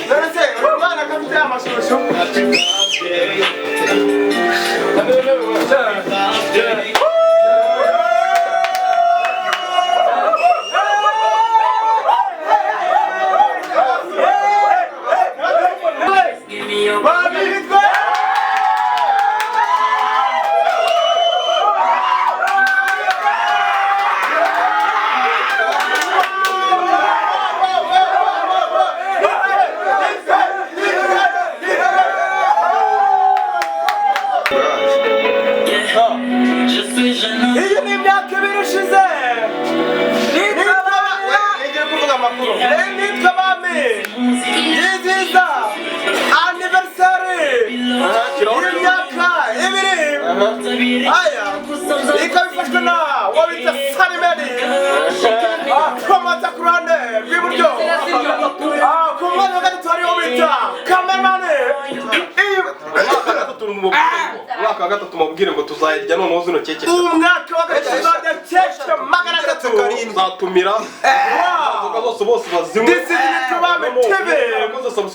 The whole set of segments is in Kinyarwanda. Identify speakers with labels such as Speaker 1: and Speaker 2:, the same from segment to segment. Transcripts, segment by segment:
Speaker 1: None se uyu mwana ko afite amashusho? Babitwe! Iyi ni imyaka 2 ishize. Ngiye kuvuga amakuru. Nitwa Bami. Yizihiza anniversary y'imyaka 2. Aya ikaba ifashwe na uwo bita Salimeri. Promota ku ruhande rw'iburyo. Ku mwanya wa gatatu hariho bita Kameramani.
Speaker 2: Umwaka wa gatatu mubwire ngo tuzayirya noneho zino keke.
Speaker 1: Umwaka wa gatatu tuzarya keke 300.
Speaker 2: Tuzatumira inzoga zose, bose bazinywe.
Speaker 1: This is Nitwa Bami TV.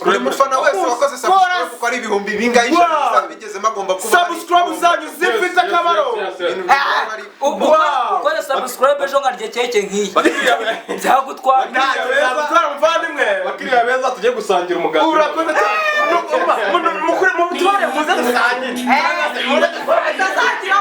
Speaker 3: Buri mufana wese wakoze subscribe, kuko ari ibihumbi bingahe, ijana bizaba bigezemo, agomba kuba ari-
Speaker 1: Subscribe zanyu zifite akamaro. Wow.
Speaker 4: Ukora subscribe ejo nkarya keke nk'iyi byagutwara?
Speaker 1: Ntacyo byagutwara, muvandimwe.
Speaker 2: Bakiriya beza, tugiye gusangira umugati.
Speaker 1: Urakoze cyane. Mukuri mubitware, muze dusangire.
Speaker 4: Utazagira.